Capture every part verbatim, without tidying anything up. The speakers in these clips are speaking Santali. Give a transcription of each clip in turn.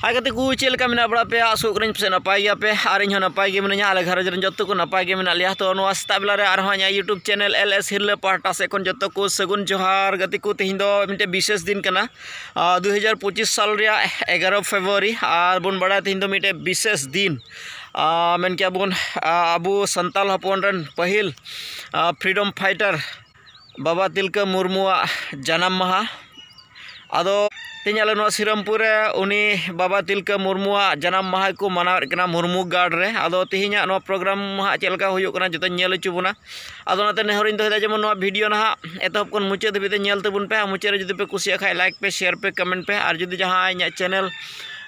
ᱟᱨ ᱜᱟᱛᱮ ᱠᱚ, ᱪᱮᱫ ᱞᱮᱠᱟ ᱢᱮᱱᱟᱜ ᱵᱟᱲᱟ ᱯᱮᱭᱟ? ᱟᱥᱚᱜ ᱠᱟᱹᱱᱟᱹᱧ ᱯᱟᱥᱮᱡ ᱱᱟᱯᱟᱭ ᱜᱮᱭᱟ ᱯᱮ, ᱟᱨ ᱤᱧ ᱦᱚᱸ ᱱᱟᱯᱟᱭ ᱜᱮ ᱢᱤᱱᱟᱹᱧᱟ᱾ ᱟᱞᱮ ᱜᱷᱟᱨᱚᱸᱡᱽ ᱨᱮᱱ ᱡᱚᱛᱚ ᱠᱚ ᱱᱟᱯᱟᱭ ᱜᱮ ᱢᱮᱱᱟᱜ ᱞᱮᱭᱟ᱾ ᱛᱚ, ᱱᱚᱣᱟ ᱥᱮᱛᱟᱜ ᱵᱮᱞᱟ ᱨᱮ ᱟᱨᱦᱚᱸ ᱤᱧᱟᱹᱜ YouTube channel LS ᱦᱤᱨᱞᱟᱹ ᱯᱟᱦᱴᱟ ᱥᱮᱫ ᱠᱷᱚᱱ ᱡᱚᱛᱚ ᱠᱚ ᱥᱟᱹᱜᱩᱱ ᱡᱚᱦᱟᱨ᱾ ᱜᱟᱛᱮ ᱠᱚ, ᱛᱮᱦᱮᱧ ᱫᱚ ᱢᱤᱫᱴᱮᱱ ᱵᱤᱥᱮᱥ ᱫᱤᱱ ᱠᱟᱱᱟ, ᱟᱨ ᱫᱩ ᱦᱟᱡᱟᱨ ᱯᱚᱸᱪᱤᱥ ᱥᱟᱞ ᱨᱮᱭᱟᱜ ᱮᱜᱟᱨᱚ ᱯᱷᱮᱵᱽᱨᱩᱣᱟᱨᱤ, ᱟᱨ ᱵᱚᱱ ᱵᱟᱲᱟᱭᱟ ᱛᱮᱦᱮᱧ ᱫᱚ ᱢᱤᱫᱴᱮᱱ ᱵᱤᱥᱮᱥ ᱫᱤᱱ, ᱟᱨ ᱢᱮᱱ ᱠᱮᱭᱟ ᱵᱚᱱ, ᱟᱨ ᱟᱵᱚ ᱥᱟᱱᱛᱟᱞ ᱦᱚᱯᱚᱱ ᱨᱮᱱ ᱯᱟᱹᱦᱤᱞ, ᱟᱨ freedom fighter ᱵᱟᱵᱟ ᱛᱤᱞᱠᱟᱹ ᱢᱩᱨᱢᱩᱣᱟᱜ ᱡᱟᱱᱟᱢ ᱢᱟᱦᱟ᱾ ᱟᱫᱚ ᱛᱮᱦᱮᱧ ᱟᱞᱮ ᱱᱚᱣᱟ ᱥᱤᱨᱟᱢᱯᱩᱨ ᱨᱮ ᱩᱱᱤ ᱵᱟᱵᱟ ᱛᱤᱞᱠᱟᱹ ᱢᱩᱨᱢᱩᱣᱟᱜ ᱡᱟᱱᱟᱢ ᱢᱟᱦᱟ ᱠᱚ ᱢᱟᱱᱟᱣᱮᱫ ᱠᱟᱱᱟ ᱢᱩᱨᱢᱩ ᱜᱟᱲ ᱨᱮ᱾ ᱟᱫᱚ ᱛᱮᱦᱮᱧᱟᱜ ᱱᱚᱣᱟ program ᱦᱟᱸᱜ ᱪᱮᱫ ᱞᱮᱠᱟ ᱦᱩᱭᱩᱜ ᱠᱟᱱᱟ, ᱡᱚᱛᱚᱧ ᱧᱮᱞ ᱦᱚᱪᱚ ᱵᱚᱱᱟ᱾ ᱟᱫᱚ ᱚᱱᱟᱛᱮ ᱱᱮᱦᱚᱨᱤᱧ ᱫᱚᱦᱚᱭᱮᱫᱟ, ᱡᱮᱢᱚᱱ ᱱᱚᱣᱟ video ᱱᱟᱦᱟᱜ ᱮᱛᱚᱦᱚᱵ ᱠᱷᱚᱱ ᱢᱩᱪᱟᱹᱫ ᱫᱷᱟᱹᱵᱤᱡ ᱛᱮ ᱧᱮᱞ ᱛᱟᱵᱚᱱ ᱯᱮ᱾ ᱟᱨ ᱢᱩᱪᱟᱹᱫ ᱨᱮ ᱡᱩᱫᱤ ᱯᱮ ᱠᱩᱥᱤᱭᱟᱜ ᱠᱷᱟᱡ, like ᱯᱮ, share ᱯᱮ, comment ᱯᱮ᱾ ᱟᱨ ᱡᱩᱫᱤ ᱡᱟᱦᱟᱸᱭ ᱤᱧᱟᱹᱜ channel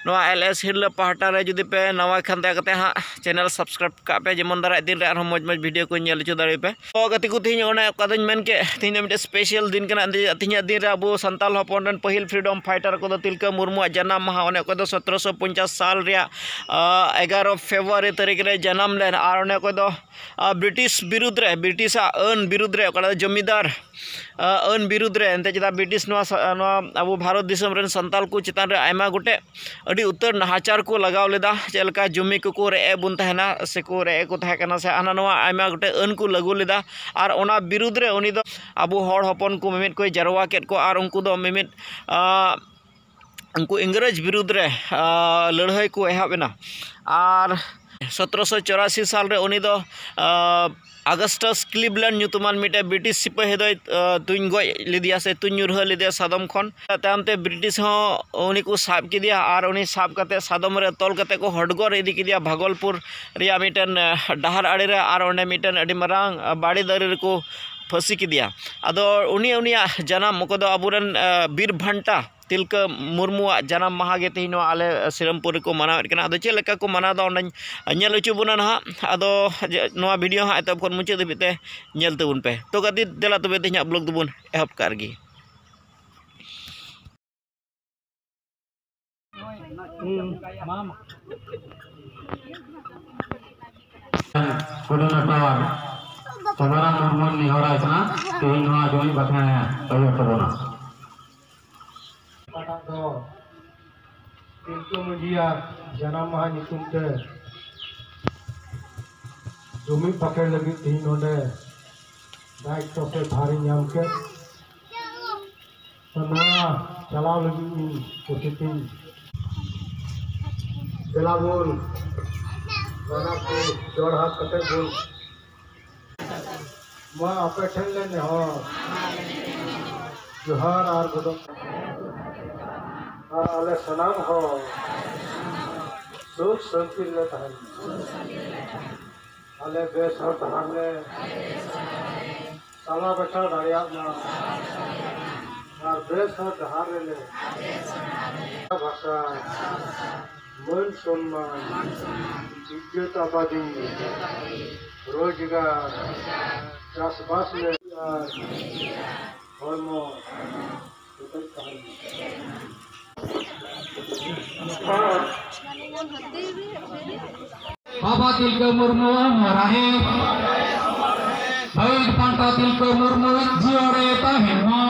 ᱱᱚᱣᱟ LS ᱦᱤᱨᱞᱟᱹ ᱯᱟᱦᱴᱟ ᱨᱮ ᱡᱩᱫᱤ ᱯᱮ ᱱᱟᱣᱟ ᱠᱷᱟᱱ, ᱫᱟᱭᱟ ᱠᱟᱛᱮ ᱦᱟᱸᱜ channel subscribe ᱠᱟᱜ ᱯᱮ, ᱡᱮᱢᱚᱱ ᱫᱟᱨᱟᱭ ᱫᱤᱱ ᱨᱮ ᱟᱨᱦᱚᱸ ᱢᱚᱡᱽ ᱢᱚᱡᱽ video ᱠᱚᱧ ᱧᱮᱞ ᱦᱚᱪᱚ ᱫᱟᱲᱮᱭᱟᱯᱮ᱾ ᱛᱚ ᱜᱟᱛᱮ ᱠᱚ, ᱛᱮᱦᱮᱧ ᱚᱱᱮ ᱚᱠᱟ ᱫᱚᱧ ᱢᱮᱱ ᱠᱮᱫ, ᱛᱮᱦᱮᱧ ᱫᱚ ᱢᱤᱫᱴᱮᱱ special ᱫᱤᱱ ᱠᱟᱱᱟ᱾ ᱛᱮᱦᱮᱧᱟᱜ ᱫᱤᱱ ᱨᱮ ᱟᱵᱚ ᱥᱟᱱᱛᱟᱞ ᱦᱚᱯᱚᱱ ᱨᱮᱱ ᱯᱟᱹᱦᱤᱞ freedom fighter ᱠᱚᱫᱚ ᱛᱤᱞᱠᱟᱹ ᱢᱩᱨᱢᱩᱣᱟᱜ ᱡᱟᱱᱟᱢ ᱢᱟᱦᱟ, ᱚᱱᱮ ᱚᱠᱚᱭ ᱫᱚ ᱥᱚᱛᱨᱚᱥᱚ ᱯᱚᱧᱪᱟᱥ ᱥᱟᱞ ᱨᱮᱭᱟᱜ, ᱟᱸ, ᱮᱜᱟᱨᱚ ᱯᱷᱮᱵᱽᱨᱩᱣᱟᱨᱤ ᱛᱟᱹᱨᱤᱠᱷ ᱨᱮ ᱡᱟᱱᱟᱢ ᱞᱮᱱ, ᱟᱨ ᱚᱱᱮ ᱚᱠᱚᱭ ᱫᱚ, ᱟᱸ, ᱵᱨᱤᱴᱤᱥ ᱵᱤᱨᱩᱫᱽ ᱨᱮ, ᱵᱨᱤᱴᱤᱥᱟᱜ ᱟᱹᱱ ᱵᱤᱨᱩᱫᱽ ᱨᱮ, ᱚᱠᱟ ᱫᱚ ᱡᱚᱢᱤᱫᱟᱨ, ᱟᱸ, ᱟᱹᱱ ᱵᱤᱨᱩᱫᱽ ᱨᱮ, ᱮᱱᱛᱮ ᱪᱮᱫᱟᱜ ᱵᱨᱤᱴᱤᱥ ᱱᱚᱣᱟ ᱥᱟ-, ᱱᱚᱣᱟ ᱟᱵᱚ ᱵᱷᱟᱨᱚᱛ ᱫᱤᱥᱚᱢ ᱨᱮᱱ ᱥᱟᱱᱛᱟᱞ ᱠᱚ ᱪᱮᱛᱟᱱ ᱨᱮ ᱟᱭᱢᱟ ᱜᱚᱴᱮᱡ ᱟᱹᱰᱤ ᱩᱛᱟᱹᱨ ᱱᱟᱦᱟᱪᱟᱨ ᱠᱚ ᱞᱟᱜᱟᱣ ᱞᱮᱫᱟ᱾ ᱪᱮᱫ ᱞᱮᱠᱟ ᱡᱚᱢᱤ ᱠᱚᱠᱚ ᱨᱮᱡ ᱮᱫ ᱵᱚᱱ ᱛᱟᱦᱮᱱᱟ, ᱥᱮᱠᱚ ᱨᱮᱡ ᱮᱫ ᱠᱚ ᱛᱟᱦᱮᱸ ᱠᱟᱱᱟ, ᱥᱮ ᱦᱟᱱᱟ ᱱᱟᱣᱟ ᱟᱭᱢᱟ ᱜᱚᱴᱮᱡ ᱟᱹᱱ ᱠᱚ ᱞᱟᱹᱜᱩ ᱞᱮᱫᱟ᱾ ᱟᱨ ᱚᱱᱟ ᱵᱤᱨᱩᱫᱽ ᱨᱮ ᱩᱱᱤ ᱫᱚ ᱟᱵᱚ ᱦᱚᱲ ᱦᱚᱯᱚᱱ ᱠᱚ ᱢᱤᱢᱤᱫ ᱠᱚᱭ ᱡᱟᱨᱣᱟ ᱠᱮᱫ ᱠᱚᱣᱟ, ᱟᱨ ᱩᱱᱠᱩ ᱫᱚ ᱢᱤᱢᱤᱫ, ᱟᱸ, ᱩᱱᱠᱩ ᱤᱝᱨᱮᱡᱽ ᱵᱤᱨᱩᱫᱽ ᱨᱮ, ᱟᱸ, ᱞᱟᱹᱲᱦᱟᱹᱭ ᱠᱚ ᱮᱦᱚᱵ ᱮᱱᱟ᱾ ᱟᱨ ᱥᱚᱛᱨᱚᱥᱚ ᱪᱚᱨᱟᱥᱤ ᱥᱟᱞ ᱨᱮ ᱩᱱᱤ ᱫᱚ, ᱟᱸ, ᱟᱜᱟᱥᱴᱟᱥ ᱠᱞᱤᱵᱽᱞᱮᱱᱰ ᱧᱩᱛᱩᱢᱟᱱ ᱢᱤᱫᱴᱮᱱ ᱵᱨᱤᱴᱤᱥ ᱥᱤᱯᱟᱹᱦᱤ ᱫᱚᱭ, ᱟᱸ, ᱛᱩᱧ ᱜᱚᱡ ᱞᱮᱫᱮᱭᱟ ᱥᱮ ᱛᱩᱧ ᱧᱩᱨᱦᱟᱹ ᱞᱮᱫᱮᱭᱟ ᱥᱟᱫᱚᱢ ᱠᱷᱚᱱ᱾ ᱛᱟᱭᱚᱢ ᱛᱮ ᱵᱨᱤᱴᱤᱥ ᱦᱚᱸ ᱩᱱᱤ ᱠᱚ ᱥᱟᱵ ᱠᱮᱫᱮᱭᱟ ᱟᱨ ᱩᱱᱤ ᱥᱟᱵ ᱠᱟᱛᱮ ᱥᱟᱫᱚᱢ ᱨᱮ ᱛᱚᱞ ᱠᱟᱛᱮ ᱠᱚ ᱦᱚᱰᱜᱚᱨ ᱤᱫᱤ ᱠᱮᱫᱮᱭᱟ ᱵᱷᱟᱜᱚᱞᱯᱩᱨ ᱨᱮᱭᱟᱜ ᱢᱤᱫᱴᱮᱱ, ᱟᱸ, ᱰᱟᱦᱟᱨ ᱟᱲᱮ ᱨᱮ, ᱟᱨ ᱚᱸᱰᱮ ᱢᱤᱫᱴᱮᱱ ᱟᱹᱰᱤ ᱢᱟᱨᱟᱝ, ᱟᱸ, ᱵᱟᱲᱮ ᱫᱟᱨᱮ ᱨᱮᱠᱚ ᱯᱷᱟᱹᱥᱤ ᱠᱮᱫᱮᱭᱟ᱾ ᱟᱫᱚ ᱩᱱᱤ, ᱩᱱᱤᱭᱟᱜ ᱡᱟᱱᱟᱢ, ᱚᱠᱚᱭ ᱫᱚ ᱟᱵᱚᱨᱮᱱ, ᱟᱸ, ᱵᱤᱨ ᱵᱷᱟᱱᱴᱟ ᱛᱤᱞᱠᱟᱹ ᱢᱩᱨᱢᱩᱣᱟᱜ ᱡᱟᱱᱟᱢ ᱢᱟᱦᱟ ᱜᱮ ᱛᱮᱦᱮᱧ ᱱᱚᱣᱟ ᱟᱞᱮ ᱥᱤᱨᱟᱢᱯᱩᱨ ᱨᱮᱠᱚ ᱢᱟᱱᱟᱣᱮᱫ ᱠᱟᱱᱟ᱾ ᱟᱫᱚ ᱪᱮᱫ ᱞᱮᱠᱟ ᱠᱚ ᱢᱟᱱᱟᱣᱫᱟ, ᱚᱸᱰᱮᱧ ᱧᱮᱞ ᱦᱚᱪᱚ ᱵᱚᱱᱟ ᱱᱟᱦᱟᱜ᱾ ᱟᱫᱚ ᱡᱮ, ᱱᱚᱣᱟ video ᱦᱟᱸᱜ ᱮᱛᱚᱦᱚᱵ ᱠᱷᱚᱱ ᱢᱩᱪᱟᱹᱫ ᱫᱷᱟᱹᱵᱤᱡ ᱛᱮ ᱧᱮᱞ ᱛᱟᱵᱚᱱ ᱯᱮ᱾ ᱛᱚ ᱜᱟᱛᱮ, ᱫᱮᱞᱟ ᱛᱚᱵᱮ ᱛᱮᱦᱮᱧᱟᱜ vlog ᱫᱚᱵᱚᱱ ᱮᱦᱚᱵ ᱠᱟᱜ ᱨᱮᱜᱮ᱾ Coordinator ᱥᱚᱢᱟᱨᱟᱢ ᱢᱩᱨᱢᱩᱧ ᱱᱮᱦᱚᱨᱟᱭ ᱠᱟᱱᱟ, ᱛᱮᱦᱮᱧ ᱱᱚᱣᱟ ᱡᱩᱢᱤᱫ ᱵᱟᱠᱷᱮᱬ ᱮ ᱟᱹᱭᱩᱨ ᱛᱟᱵᱚᱱᱟ᱾ ᱚᱠᱟᱴᱟᱜ ᱫᱚ ᱛᱤᱞᱠᱟᱹ ᱢᱟᱹᱡᱷᱤᱭᱟᱜ ᱡᱟᱱᱟᱢ ᱢᱟᱦᱟ ᱧᱩᱛᱩᱢ ᱛᱮ ᱡᱩᱢᱤᱫ ᱵᱟᱠᱷᱮᱲ ᱞᱟᱹᱜᱤᱫ ᱛᱮᱦᱮᱧ ᱱᱚᱰᱮ ᱫᱟᱭᱤᱛᱛᱚ ᱥᱮ ᱵᱷᱟᱨ ᱤᱧ ᱧᱟᱢ ᱠᱮᱫ᱾ ᱛᱚ, ᱱᱚᱣᱟ ᱪᱟᱞᱟᱣ ᱞᱟᱹᱜᱤᱫ ᱤᱧ ᱠᱩᱥᱤ ᱛᱤᱧ᱾ ᱫᱮᱞᱟ ᱵᱚᱱ ᱵᱟᱱᱟᱨ ᱠᱚ ᱡᱚᱲ ᱦᱟᱛ ᱠᱟᱛᱮ ᱵᱚᱱ ᱢᱟ ᱟᱯᱮ ᱴᱷᱮᱱ ᱞᱮ ᱱᱮᱦᱚᱨ ᱡᱚᱦᱟᱨ ᱟᱨ ᱜᱚᱰᱚ ᱟᱨ ᱟᱞᱮ ᱥᱟᱱᱟᱢ ᱦᱚᱲ ᱥᱩᱠ ᱥᱟᱱᱛᱤ ᱨᱮᱞᱮ ᱛᱟᱦᱮᱱ ᱢᱟ᱾ ᱟᱞᱮ ᱵᱮᱥ ᱦᱚᱨ ᱰᱟᱦᱟᱨ ᱞᱮ ᱪᱟᱞᱟᱣ ᱵᱟᱪᱷᱟᱣ ᱫᱟᱲᱮᱭᱟᱜ ᱢᱟ ᱟᱨ ᱵᱮᱥ ᱦᱚᱨ ᱰᱟᱦᱟᱨ ᱨᱮᱞᱮ ᱵᱷᱟᱥᱟ ᱢᱟᱹᱱ ᱥᱚᱱᱢᱟᱱ, ᱤᱡᱽᱡᱚᱛ ᱟᱵᱟᱫᱤ, ᱨᱳᱡᱽᱜᱟᱨ, ᱪᱟᱥᱵᱟᱥ ᱞᱮ ᱟᱨ ᱦᱚᱲᱢᱚ ᱠᱮᱴᱮᱡ ᱛᱟᱦᱮᱱ ᱢᱟ᱾ ᱵᱟᱵᱟ ᱛᱤᱞᱠᱟᱹ ᱢᱩᱨᱢᱩ ᱚᱢᱚᱨ ᱨᱟᱦᱮ, ᱵᱷᱟᱹᱭ ᱯᱟᱱᱛᱷᱟ ᱛᱤᱞᱠᱟᱹ ᱢᱩᱨᱢᱩ ᱡᱤᱭᱚᱱ ᱨᱮ ᱛᱟᱦᱮᱱ ᱢᱟ᱾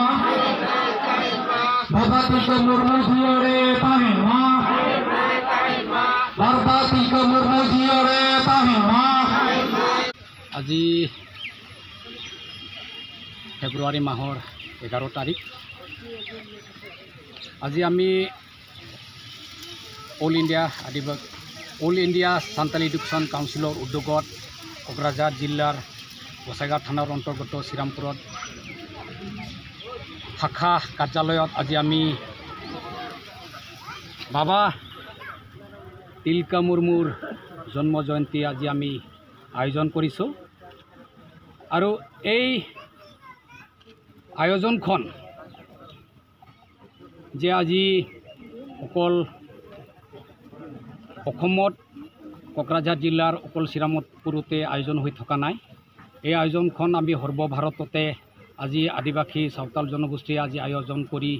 ᱵᱟᱵᱟ ᱛᱤᱞᱠᱟᱹ ᱢᱩᱨᱢᱩ ᱡᱤᱭᱚᱱ ᱨᱮ ᱛᱟᱦᱮᱱ ᱢᱟ᱾ ᱵᱟᱵᱟ ᱛᱤᱞᱠᱟᱹ ᱢᱩᱨᱢᱩ ᱡᱤᱭᱚᱱ ᱨᱮ ᱛᱟᱦᱮᱱ ᱢᱟ᱾ আজি ফেব্ৰুৱাৰী মাহৰ এঘাৰ তাৰিখ। আজি আমি অল ইণ্ডিয়া আদিবাসী, অল ইণ্ডিয়া চান্তালী এডুকেশ্যন কাউন্সিলৰ উদ্যোগত কোকৰাঝাৰ জিলাৰ গোসাইগাঁও থানাৰ অন্তৰ্গত শ্ৰীৰামপুৰত শাখা কাৰ্যালয়ত আজি আমি বাবা তিলকা মুৰ্মুৰ জন্ম জয়ন্তী আজি আমি আয়োজন কৰিছোঁ। আৰু এই আয়োজনখন যে আজি অকল অসমত কোকৰাঝাৰ জিলাৰ অকল শ্ৰীৰামপুৰতে আয়োজন হৈ থকা নাই। এই আয়োজনখন আমি সৰ্বভাৰততে আজি আদিবাসী চাওতাল জনগোষ্ঠীয়ে আজি আয়োজন কৰি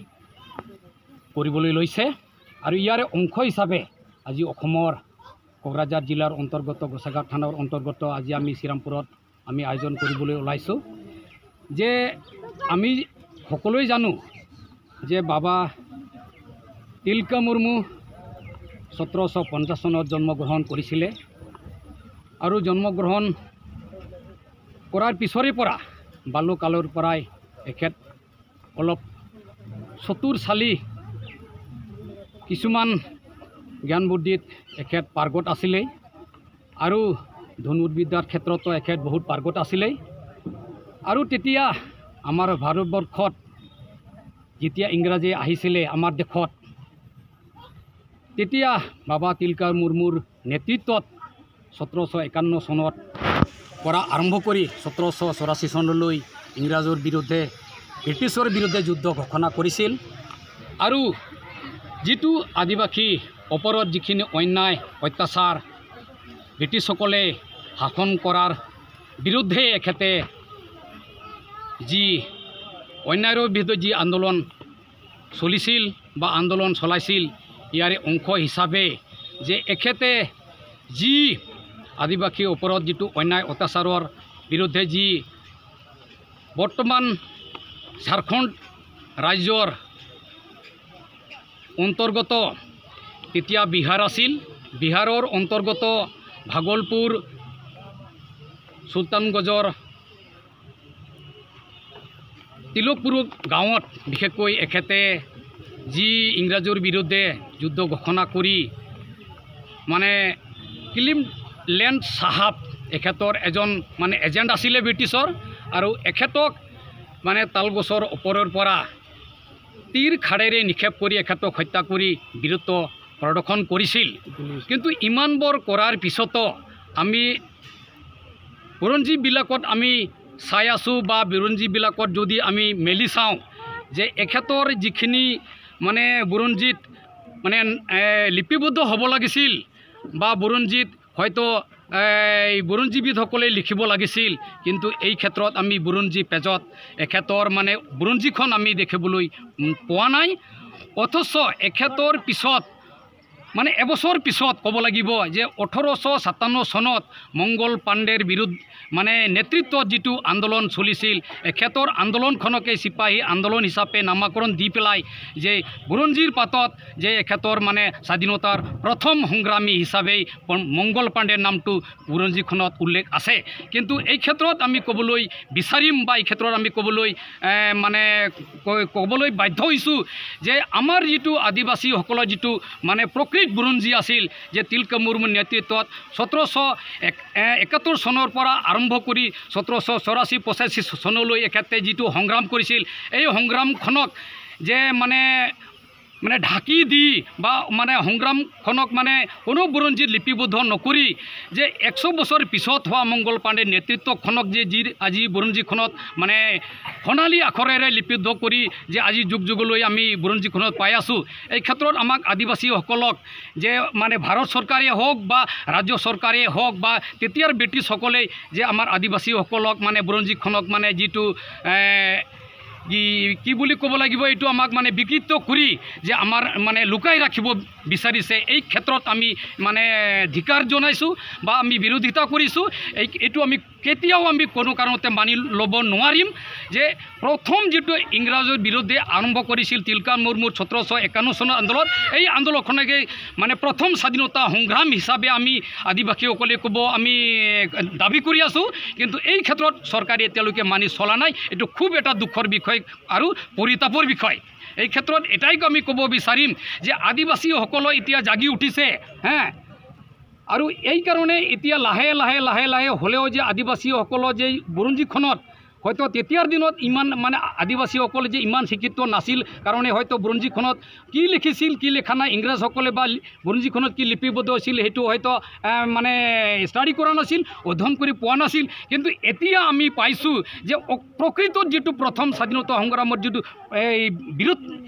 কৰিবলৈ লৈছে। আৰু ইয়াৰে অংশ হিচাপে আজি অসমৰ কোকৰাঝাৰ জিলাৰ অন্তৰ্গত গোসাইগাঁও থানাৰ অন্তৰ্গত আজি আমি শ্ৰীৰামপুৰত আমি আয়োজন কৰিবলৈ ওলাইছোঁ। যে আমি সকলোৱে জানো যে বাবা তিলকা মুৰ্মু সোতৰশ পঞ্চাছ চনত জন্মগ্ৰহণ কৰিছিলে আৰু জন্মগ্ৰহণ কৰাৰ পিছৰে পৰা বাল্যকালৰ পৰাই এখেত অলপ চতুৰশালী, কিছুমান জ্ঞান বুদ্ধিত এখেত পাৰ্গত আছিলেই আৰু ধনুৰ্বিদ্যাৰ ক্ষেত্ৰতো এখেত বহুত পাৰ্গত আছিলেই। আৰু তেতিয়া আমাৰ ভাৰতবৰ্ষত যেতিয়া ইংৰাজী আহিছিলে আমাৰ দেশত, তেতিয়া বাবা তিলকা মুৰ্মুৰ নেতৃত্বত সোতৰশ একাৱন্ন চনত পৰা আৰম্ভ কৰি সোতৰশ চৌৰাশী চনলৈ ইংৰাজৰ বিৰুদ্ধে, ব্ৰিটিছৰ বিৰুদ্ধে যুদ্ধ ঘোষণা কৰিছিল। আৰু যিটো আদিবাসী ওপৰত যিখিনি অন্যায় অত্যাচাৰ ব্ৰিটিছসকলে শাসন কৰাৰ বিৰুদ্ধে এখেতে যি অন্যায়ৰ বিৰুদ্ধে যি আন্দোলন চলিছিল বা আন্দোলন চলাইছিল, ইয়াৰে অংশ হিচাপে যে এখেতে যি আদিবাসীৰ ওপৰত যিটো অন্যায় অত্যাচাৰৰ বিৰুদ্ধে যি বৰ্তমান ঝাৰখণ্ড ৰাজ্যৰ অন্তৰ্গত, তেতিয়া বিহাৰ আছিল, বিহাৰৰ অন্তৰ্গত ভাগলপুৰ, চুলতানগঞ্জৰ তিলকপুৰ গাঁৱত বিশেষকৈ এখেতে যি ইংৰাজৰ বিৰুদ্ধে যুদ্ধ ঘোষণা কৰি, মানে, কিলিমলেণ্ড চাহাব এখেতৰ এজন, মানে, এজেণ্ট আছিলে ব্ৰিটিছৰ। আৰু এখেতক, মানে, তালগছৰ ওপৰৰ পৰা তীৰ খাৰেৰে নিক্ষেপ কৰি এখেতক হত্যা কৰি বীৰত্ব প্ৰদৰ্শন কৰিছিল। কিন্তু ইমানবোৰ কৰাৰ পিছতো আমি বুৰঞ্জীবিলাকত আমি চাই আছোঁ বা বুৰঞ্জীবিলাকত যদি আমি মেলি চাওঁ যে এখেতৰ যিখিনি, মানে, বুৰঞ্জীত, মানে, এ, লিপিবদ্ধ হ'ব লাগিছিল বা বুৰঞ্জীত হয়তো এই বুৰঞ্জীবিদসকলে লিখিব লাগিছিল, কিন্তু এই ক্ষেত্ৰত আমি বুৰঞ্জী পেজত এখেতৰ, মানে, বুৰঞ্জীখন আমি দেখিবলৈ, উম, পোৱা নাই। অথচ এখেতৰ পিছত মানে এবছৰ পিছত ক'ব লাগিব যে ওঠৰশ সাতাৱন্ন চনত মংগল পাণ্ডেৰ বিৰুদ্ধ মানে নেতৃত্বত যিটো আন্দোলন চলিছিল, এখেতৰ আন্দোলনখনকে চিপাহী আন্দোলন হিচাপে নামাকৰণ দি পেলাই যে বুৰঞ্জীৰ পাতত যে এখেতৰ মানে স্বাধীনতাৰ প্ৰথম সংগ্ৰামী হিচাপে প- মংগল পাণ্ডেৰ নামটো বুৰঞ্জীখনত উল্লেখ আছে। কিন্তু এই ক্ষেত্ৰত আমি ক'বলৈ বিচাৰিম বা এই ক্ষেত্ৰত আমি ক'বলৈ এ, মানে ক- ক'বলৈ বাধ্য হৈছোঁ যে আমাৰ যিটো আদিবাসীসকলৰ যিটো মানে প্ৰকৃত বুৰঞ্জী আছিল যে তিলকা মুৰ্মুৰ নেতৃত্বত সোতৰশ এক- এ, একাত্তৰ চনৰ পৰা আৰম্ভ কৰি সোতৰশ চৌৰাশী পঁচাশী চনলৈ এখেতে যিটো সংগ্ৰাম কৰিছিল, এই সংগ্ৰামখনক যে মানে মানে ঢাকি দি বা মানে সংগ্ৰামখনক মানে কোনো বুৰঞ্জীত লিপিবদ্ধ নকৰি যে এশ বছৰ পিছত হোৱা মংগল পাণ্ডেৰ নেতৃত্বখনক যে যি আজি বুৰঞ্জীখনত মানে সোণালী আখৰেৰে লিপিবদ্ধ কৰি যে আজি যুগ যুগলৈ আমি বুৰঞ্জীখনত পাই আছোঁ। এই ক্ষেত্ৰত আমাক আদিবাসীসকলক যে মানে ভাৰত চৰকাৰে হওক বা ৰাজ্য চৰকাৰে হওক বা তেতিয়াৰ ব্ৰিটিছসকলে যে আমাৰ আদিবাসীসকলক মানে বুৰঞ্জীখনক মানে যিটো এ, কি কি বুলি ক'ব লাগিব, এইটো আমাক মানে বিকৃত কৰি যে আমাৰ মানে লুকাই ৰাখিব বিচাৰিছে। এই ক্ষেত্ৰত আমি মানে ধিক্কাৰ জনাইছোঁ বা আমি বিৰোধিতা কৰিছোঁ। এই এইটো আমি কেতিয়াও আমি কোনো কাৰণতে মানি ল'ব নোৱাৰিম যে প্ৰথম যিটো ইংৰাজৰ বিৰুদ্ধে আৰম্ভ কৰিছিল তিলকা মুৰ্মুৰ সোতৰশ একাৱন্ন চনৰ আন্দোলন, এই আন্দোলনখনে মানে প্ৰথম স্বাধীনতা সংগ্ৰাম হিচাপে আমি আদিবাসীসকলে ক'ব আমি দাবী কৰি আছোঁ। কিন্তু এই ক্ষেত্ৰত চৰকাৰে এতিয়ালৈকে মানি চলা নাই। এইটো খুব এটা দুখৰ বিষয় আৰু পৰিতাপৰ বিষয়। এই ক্ষেত্ৰত এটাই আমি ক'ব বিচাৰিম যে আদিবাসীসকল এতিয়া জাগি উঠিছে, হে। আৰু এই কাৰণে এতিয়া লাহে লাহে লাহে লাহে হ'লেও যে আদিবাসীসকলৰ যে বুৰঞ্জীখনত হয়তো তেতিয়াৰ দিনত ইমান মানে আদিবাসীসকল যে ইমান শিক্ষিত নাছিল কাৰণে হয়তো বুৰঞ্জীখনত কি লিখিছিল কি লিখা নাই, ইংৰাজসকলে বা বুৰঞ্জীখনত কি লিপিবদ্ধ আছিল সেইটো হয়তো আহ, মানে ষ্টাডি কৰা নাছিল, অধ্যয়ন কৰি পোৱা নাছিল। কিন্তু এতিয়া আমি পাইছোঁ যে অ- প্ৰকৃতত যিটো প্ৰথম স্বাধীনতা সংগ্ৰামত যিটো এই বিৰোধ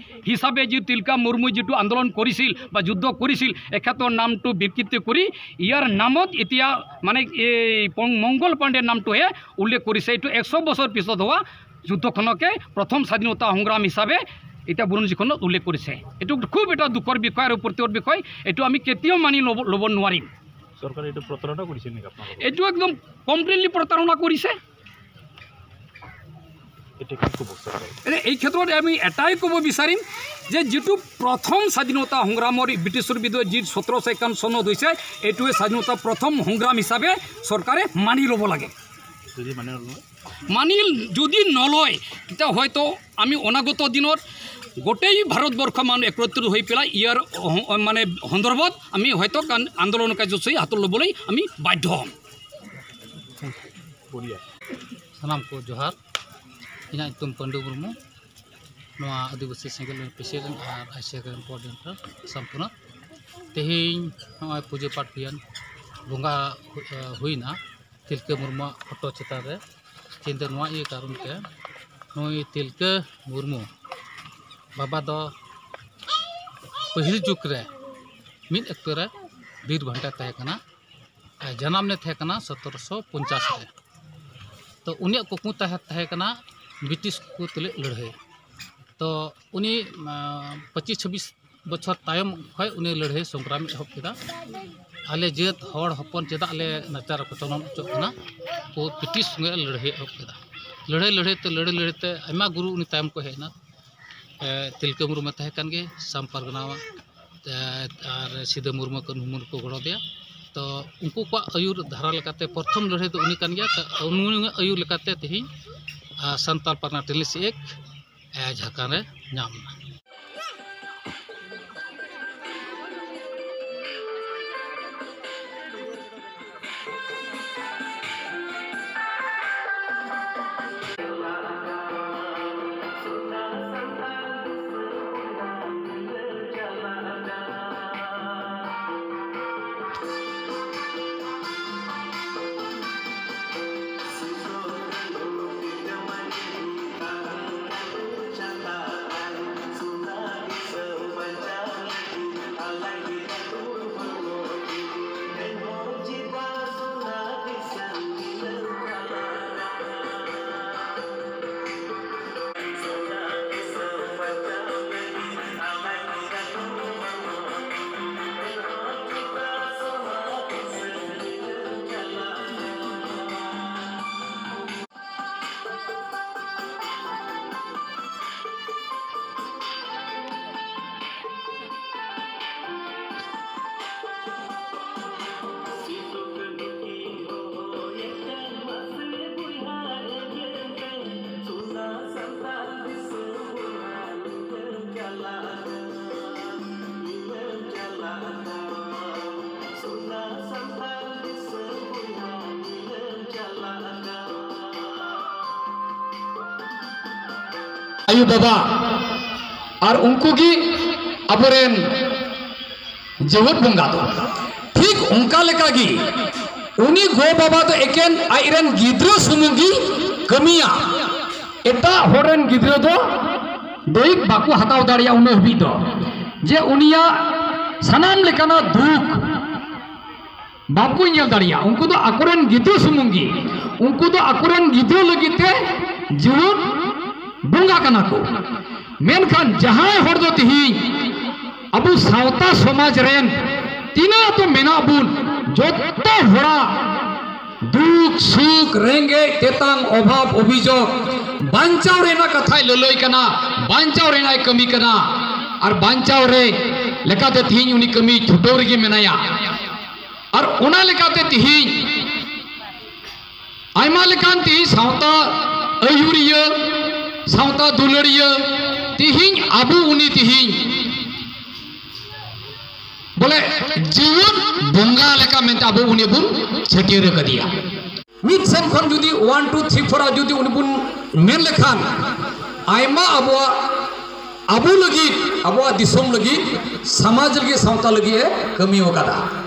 হিচাপে যিটো তিলকা মুৰ্মুই যিটো আন্দোলন কৰিছিল বা যুদ্ধ কৰিছিল, এখেতৰ নামটো বিকৃতি কৰি ইয়াৰ নামত এতিয়া মানে এই পং- মংগল পাণ্ডেৰ নামটোহে উল্লেখ কৰিছে। এইটো এশ বছৰ পিছত হোৱা যুদ্ধখনকে প্ৰথম স্বাধীনতা সংগ্ৰাম হিচাপে এতিয়া বুৰঞ্জীখনত উল্লেখ কৰিছে। এইটো খুব এটা দুখৰ বিষয় আৰু প্ৰতিবাদৰ বিষয়। এইটো আমি কেতিয়াও মানি ল'ব, ল'ব নোৱাৰিম। চৰকাৰে এইটো প্ৰতাৰণা কৰিছে নেকি আপোনালোকক? এইটো একদম কমপ্লিটলি প্ৰতাৰণা কৰিছে। এতিয়া কি ক'ব চৰকাৰে? এনে এই ক্ষেত্ৰত আমি এটাই ক'ব বিচাৰিম যে যিটো প্ৰথম স্বাধীনতা সংগ্ৰামৰ ব্ৰিটিছৰ বিৰুদ্ধে যি সোতৰশ একাৱন্ন চনত হৈছে, এইটোৱে স্বাধীনতা প্ৰথম সংগ্ৰাম হিচাপে চৰকাৰে মানি ল'ব লাগে। যদি মানে অলপ মানি যদি নলয়, তেতিয়া হয়তো আমি অনাগত দিনত গোটেই ভাৰতবৰ্ষ মানুহ একত্ৰিত হৈ পেলাই ইয়াৰ অহ-, মানে সন্দৰ্ভত আমি হয়তো কান-, আন্দোলন কাৰ্যসূচী হাতত ল'বলৈ আমি বাধ্য হ'ম। বঢ়িয়া। ᱥᱟᱱᱟᱢ ᱠᱚ ᱡᱚᱦᱟᱨ᱾ ᱤᱧᱟᱹᱜ ᱧᱩᱛᱩᱢ ᱯᱟᱹᱱᱰᱩ ᱢᱩᱨᱢᱩ, ᱱᱚᱣᱟ ᱟᱹᱫᱤᱵᱟᱹᱥᱤ ᱥᱮᱸᱜᱮᱞ ᱯᱮᱥᱤᱰᱮᱱᱴ ᱟᱨ ᱟᱭᱥᱤᱭᱟ ᱠᱚᱨᱰᱤᱱᱮᱴᱚᱨ ᱥᱟᱢᱯᱩᱨᱱᱚ᱾ ᱛᱮᱦᱮᱧ ᱱᱚᱜᱼᱚᱭ ᱯᱩᱡᱟᱹ ᱯᱟᱴ ᱦᱩᱭᱮᱱ, ᱵᱚᱸᱜᱟ ᱦᱩᱭᱱᱟ ᱛᱤᱞᱠᱟᱹ ᱢᱩᱨᱢᱩᱣᱟᱜ ᱯᱷᱳᱴᱳ ᱪᱮᱛᱟᱱ ᱨᱮ᱾ ᱛᱮᱦᱮᱧ ᱫᱚ ᱱᱚᱣᱟ ᱤᱭᱟᱹ ᱠᱟᱨᱚᱱ ᱛᱮ ᱱᱩᱭ ᱛᱤᱞᱠᱟᱹ ᱢᱩᱨᱢᱩ ᱵᱟᱵᱟ ᱫᱚ ᱯᱟᱹᱦᱤᱞ ᱡᱩᱜᱽ ᱨᱮ ᱢᱤᱫ ᱚᱠᱛᱚ ᱨᱮ ᱵᱤᱨ ᱵᱷᱟᱱᱴᱟ ᱛᱟᱦᱮᱸ ᱠᱟᱱᱟ᱾ ᱟᱨ ᱡᱟᱱᱟᱢ ᱞᱮᱱ ᱛᱟᱦᱮᱸ ᱠᱟᱱᱟ ᱥᱚᱛᱨᱚᱥᱚ ᱯᱚᱧᱪᱟᱥ ᱨᱮ᱾ ᱛᱚ ᱩᱱᱤᱭᱟᱜ ᱠᱩᱠᱢᱩ ᱛᱟᱦᱮᱸ ᱛᱟᱦᱮᱸ ᱠᱟᱱᱟ ᱵᱨᱤᱴᱤᱥ ᱠᱚ ᱛᱩᱞᱩᱡ ᱞᱟᱹᱲᱦᱟᱹᱭ᱾ ᱛᱚ ᱩᱱᱤ ᱯᱚᱸᱪᱤᱥ ᱪᱷᱟᱵᱵᱤᱥ ᱵᱚᱪᱷᱚᱨ ᱛᱟᱭᱚᱢ ᱠᱷᱚᱱ ᱩᱱᱤ ᱞᱟᱹᱲᱦᱟᱹᱭ ᱥᱚᱝᱜᱨᱟᱢ ᱮ ᱮᱦᱚᱵ ᱠᱮᱫᱟ᱾ ᱟᱞᱮ ᱡᱟᱹᱛ ᱦᱚᱲ ᱦᱚᱯᱚᱱ ᱪᱮᱫᱟᱜ ᱞᱮ ᱱᱟᱪᱟᱨ ᱠᱚᱪᱞᱚᱱ ᱦᱚᱪᱚᱜ ᱠᱟᱱᱟ, ᱠᱚ ᱵᱨᱤᱴᱤᱥ ᱥᱚᱸᱜᱮ ᱞᱟᱹᱲᱦᱟᱹᱭ ᱮᱦᱚᱵ ᱠᱮᱫᱟ᱾ ᱞᱟᱹᱲᱦᱟᱹᱭ ᱞᱟᱹᱲᱦᱟᱹᱭ ᱛᱮ ᱞᱟᱹᱲᱦᱟᱹᱭ ᱞᱟᱹᱲᱦᱟᱹᱭ ᱛᱮ ᱟᱭᱢᱟ ᱜᱩᱨᱩ ᱩᱱᱤ ᱛᱟᱭᱚᱢ ᱠᱚ ᱦᱮᱡ ᱮᱱᱟ᱾ ᱛᱤᱞᱠᱟᱹ ᱢᱩᱨᱢᱩ ᱛᱟᱦᱮᱸ ᱠᱟᱱ ᱜᱮ ᱥᱟᱢ ᱯᱟᱨᱜᱟᱱᱟᱣᱟᱜ, ᱟᱨ ᱥᱤᱫᱟᱹ ᱢᱩᱨᱢᱩ ᱠᱟᱹᱱᱦᱩ ᱢᱩᱨᱢᱩ ᱠᱚ ᱜᱚᱲᱚ ᱟᱫᱮᱭᱟ᱾ ᱛᱚ ᱩᱱᱠᱩ ᱠᱚᱣᱟᱜ ᱟᱹᱭᱩᱨ ᱫᱷᱟᱨᱟ ᱞᱮᱠᱟᱛᱮ ᱯᱨᱚᱛᱷᱚᱢ ᱞᱟᱹᱲᱦᱟᱹᱭ ᱫᱚ ᱩᱱᱤ ᱠᱟᱱ ᱜᱮᱭᱟ᱾ ᱛᱚ ᱩᱱᱤᱭᱟᱜ ᱟᱹᱭᱩᱨ ᱞᱮᱠᱟᱛᱮ ᱛᱮᱦᱮᱧ ᱥᱟᱱᱛᱟᱲ ᱯᱟᱨᱜᱟᱱᱟ ᱴᱤᱞᱤᱥᱤ ᱮᱠ ᱡᱷᱟᱲᱠᱷᱚᱸᱰ ᱨᱮ ᱧᱟᱢ ᱮᱱᱟ᱾ ᱟᱭᱳ ᱵᱟᱵᱟ ᱟᱨ ᱩᱱᱠᱩ ᱜᱮ ᱟᱵᱚᱨᱮᱱ ᱡᱮᱣᱮᱫ ᱵᱚᱸᱜᱟ ᱫᱚ᱾ ᱴᱷᱤᱠ ᱚᱱᱠᱟ ᱞᱮᱠᱟ ᱜᱮ ᱩᱱᱤ ᱜᱚ ᱵᱟᱵᱟ ᱫᱚ ᱮᱠᱮᱱ ᱟᱡ ᱨᱮᱱ ᱜᱤᱫᱽᱨᱟᱹ ᱥᱩᱢᱩᱝ ᱜᱮ ᱠᱟᱹᱢᱤᱭᱟ᱾ ᱮᱴᱟᱜ ᱦᱚᱲ ᱨᱮᱱ ᱜᱤᱫᱽᱨᱟᱹ ᱫᱚ ᱫᱟᱹᱭᱤᱠ ᱵᱟᱠᱚ ᱦᱟᱛᱟᱣ ᱫᱟᱲᱮᱭᱟᱜᱼᱟ ᱩᱱᱟᱹᱜ ᱦᱟᱹᱵᱤᱡ ᱫᱚ, ᱡᱮ ᱩᱱᱤᱭᱟᱜ ᱥᱟᱱᱟᱢ ᱞᱮᱠᱟᱱᱟᱜ ᱫᱩᱠ ᱵᱟᱠᱚ ᱧᱮᱞ ᱫᱟᱲᱮᱭᱟᱜᱼᱟ᱾ ᱩᱱᱠᱩ ᱫᱚ ᱟᱠᱚᱨᱮᱱ ᱜᱤᱫᱽᱨᱟᱹ ᱥᱩᱢᱩᱝ ᱜᱮ, ᱩᱱᱠᱩ ᱫᱚ ᱟᱠᱚᱨᱮᱱ ᱜᱤᱫᱽᱨᱟᱹ ᱞᱟᱹᱜᱤᱫ ᱛᱮ ᱡᱤᱣᱮᱫ ᱵᱚᱸᱜᱟ ᱠᱟᱱᱟ ᱠᱚ᱾ ᱢᱮᱱᱠᱷᱟᱱ ᱡᱟᱦᱟᱸᱭ ᱦᱚᱲ ᱫᱚ ᱛᱮᱦᱮᱧ ᱟᱵᱚ ᱥᱟᱶᱛᱟ ᱥᱚᱢᱟᱡᱽ ᱨᱮᱱ ᱛᱤᱱᱟᱹᱜ ᱫᱚ ᱢᱮᱱᱟᱜ ᱵᱚᱱ, ᱡᱚᱛᱚ ᱦᱚᱲᱟᱜ ᱫᱩᱠ ᱥᱩᱠ, ᱨᱮᱸᱜᱮᱡ ᱛᱮᱛᱟᱝ, ᱚᱵᱷᱟᱵ ᱚᱵᱷᱤᱡᱳᱜᱽ, ᱵᱟᱧᱪᱟᱣ ᱨᱮᱱᱟᱜ ᱠᱟᱛᱷᱟᱭ ᱞᱟᱹᱞᱟᱹᱭ ᱠᱟᱱᱟ, ᱵᱟᱧᱪᱟᱣ ᱨᱮᱱᱟᱜ ᱮ ᱠᱟᱹᱢᱤ ᱠᱟᱱᱟ᱾ ᱟᱨ ᱵᱟᱧᱪᱟᱣ ᱨᱮ ᱞᱮᱠᱟᱛᱮ ᱛᱮᱦᱮᱧ ᱩᱱᱤ ᱠᱟᱹᱢᱤ ᱪᱷᱩᱴᱟᱹᱣ ᱨᱮᱜᱮ ᱢᱮᱱᱟᱭᱟ᱾ ᱟᱨ ᱚᱱᱟ ᱞᱮᱠᱟᱛᱮ ᱛᱮᱦᱮᱧ ᱟᱭᱢᱟ ᱞᱮᱠᱟᱱ ᱛᱮᱦᱮᱧ ᱥᱟᱶᱛᱟ ᱟᱹᱭᱩᱨᱤᱭᱟᱹ, ᱥᱟᱶᱛᱟ ᱫᱩᱞᱟᱹᱲᱤᱭᱟᱹ, ᱛᱮᱦᱮᱧ ᱟᱵᱚ ᱩᱱᱤ ᱛᱮᱦᱮᱧ ᱵᱚᱞᱮ ᱡᱤᱣᱮᱫ ᱵᱚᱸᱜᱟ ᱞᱮᱠᱟ ᱢᱮᱱᱛᱮ ᱟᱵᱚ ᱩᱱᱤ ᱵᱚᱱ ᱪᱷᱟᱹᱴᱭᱟᱹᱨ ᱟᱠᱟᱫᱮᱭᱟ᱾ ᱢᱤᱫ ᱥᱮᱱ ᱠᱷᱚᱱ ᱡᱩᱫᱤ ᱚᱣᱟᱱ ᱴᱩ ᱛᱷᱨᱤ ᱯᱷᱳᱨ ᱟᱨ ᱡᱩᱫᱤ ᱩᱱᱤ ᱵᱚᱱ ᱢᱮᱱ ᱞᱮᱠᱷᱟᱱ ᱟᱭᱢᱟ ᱟᱵᱚᱣᱟᱜ, ᱟᱵᱚ ᱞᱟᱹᱜᱤᱫ, ᱟᱵᱚᱣᱟᱜ ᱫᱤᱥᱚᱢ ᱞᱟᱹᱜᱤᱫ, ᱥᱚᱢᱟᱡᱽ ᱞᱟᱹᱜᱤᱫ, ᱥᱟᱶᱛᱟ ᱞᱟᱹᱜᱤᱫ ᱮ ᱠᱟᱹᱢᱤ ᱟᱠᱟᱫᱟ᱾